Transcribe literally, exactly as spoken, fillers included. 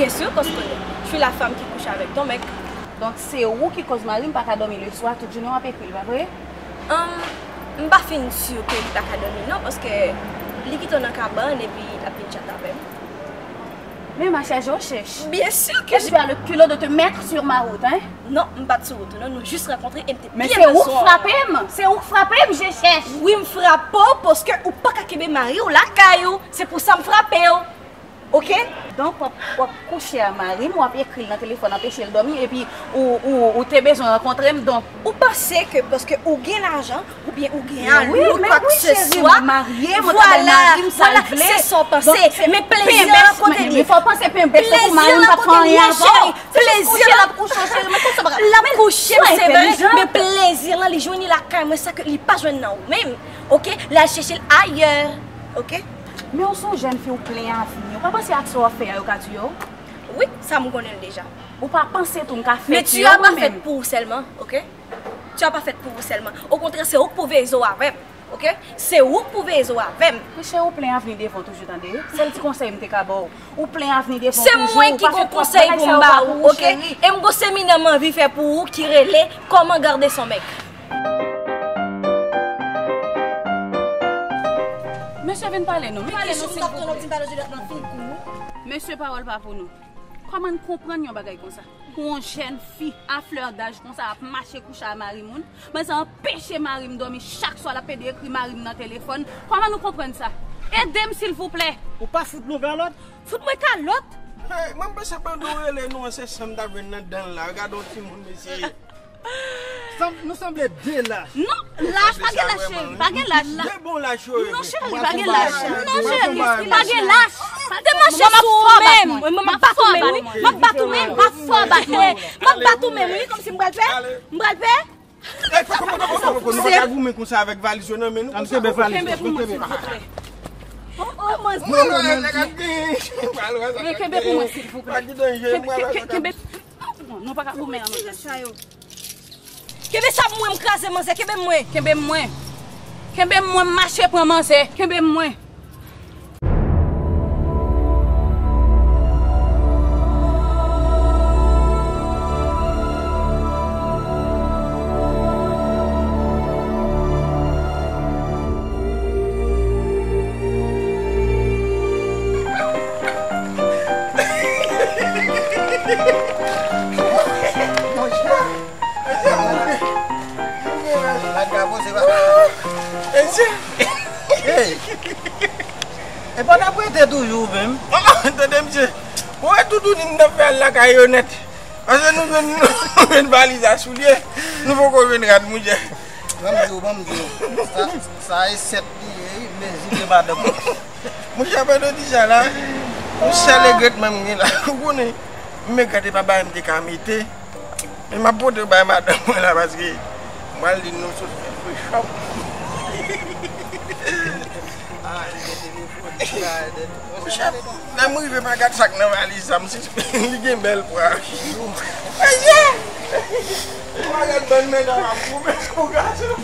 Sûr, parce que je suis la femme qui couche avec ton mec. Donk, se ou ki koz mari m pa ka dòmi leswa, tout jounen w ap ekri l, pa vre? Hum, m pa fin si ke li pa ka dòmi, non, paske li kite w nan kabann epi l ap vin tchat avè m. Men ma chèche, ou chèche. Bien sûr que je... Tu as le culot de te mettre sur ma route, hein? Non, m pa t sou wout ou, non, nou jis rankontre e m te byen bezwen w. Men se ou k frape m, se ou k frape m, je chèche. Wi, m frape w paske ou pa ka kenbe mari w lakay ou, se pou sa m frape w. Ok? Donk, w ap, w ap kouche a mari m, w ap ekri l nan telefòn, anpeche l dòmi, epi ou, ou, ou te bezwen rankontre m, donk. Ou panse ke paske ou gen lajan, oubyen ou gen alo, kwa ke se swa, vwala, vwala, se sa w panse. Men plezi a kote l ye? Plezi a kote l ye, cheri? Plezi a l ap kouche m, se vre, men plezi a li jwenn li lakay mwen, sa ke li pa jwenn nan ou menm. Ok? L al chèche l ayè. Ok? Men w se yon jèn fi, ou plen avni. Ou pa panse ak sa w ap fè a yo ka tiye w? Wi, sa m konnen l deja. Ou pa panse tou m ka fè tiye w mwen menm? Mais tu as pas fait pour seulement, ok? Tu as pas fait pour seulement. Okontrè, se ou k pou veye zo avè m, ok? Se ou k pou veye zo avè m. Monchè, ou plen avni devan w toujou, tande. Sèl ti konsèy m te ka ba w. Ou plen avni devan w toujou. Se mwen ki gon konsèy pou m ba ou, ok? E m gon seminè m anvi fè pou ou ki rele Comment garder son mec. Mesye, vin pale non. Men kesyon, silvouplè. Mesye, pawòl pa pou nou. Kòman n konprann yon bagay konsa? Pou yon jèn fi a flè daj konsa ap mache kouche a mari moun, manzè anpeche mari m dòmi, chak swa l ap pede ekri mari m nan telefòn. Kòman nou konprann sa? Ede m silvouplè. Ou pa fout nou kalòt? Fout mwen kalòt? Hey, mwen panse pandan w rele nou an, se san m t ap jwenn nan dan l la. Gade yon timoun, mesye. Sanm-, nou sanble de lach. Non, lach, pa gen lach, cheri, pa gen lach. De bon lach yo ye. Non, cheri, pa gen lach. Non, cheri, pa gen lach. Te mache sou ou menm. Mwen, m ap bat ou menm, wi. M ap bat ou menm. M ap fò bat mwen. M ap bat ou menm, wi, kòmsi m pral pè. M pral pè. Ey, poko, poko, poko, poko, nou pa ka goumen konsa avèk valiz yo nan men nou konsa. Kenbe pou mwen, silvouplè. Oh, oh, manzè. Mwen wè nèg ap gen. Men kenbe pou mwen, silvouplè. Pa gen danje, mwen wè sa. Kenbe. Non, nou pa ka goumen an. Kenbe sa pou mwen, m kraze manzè, kenbe m mwen. Kenbe m mwen. Kenbe m mwen, m mache pran manzè. Kenbe m mwen. Hey! E pa n ap rete toujou ou menm? Tande, mesye. Ou wè toutouni m t ap fè al lakay yo nèt. Paske nou jwenn, nou jwenn valiz a soulye. Nou poko jwenn rad moutye. Ban m di w, ban m di w. Sa, sa e sèt li ye, wi, mezi de madanm mwen. Monchè, pandan w di sa la, yon sèl egretman m gen la. Ou konnen, m egret e pa bagay m te ka mete. Men m ap pote bay madanm mwen la paske m pral di nou sot fè free shop. Monchè, lè m rive pa gad sa k nan valiz sa, m si li gen bèl pwa. Mesye! Ou pa gad bann medam ap goumen pou gason.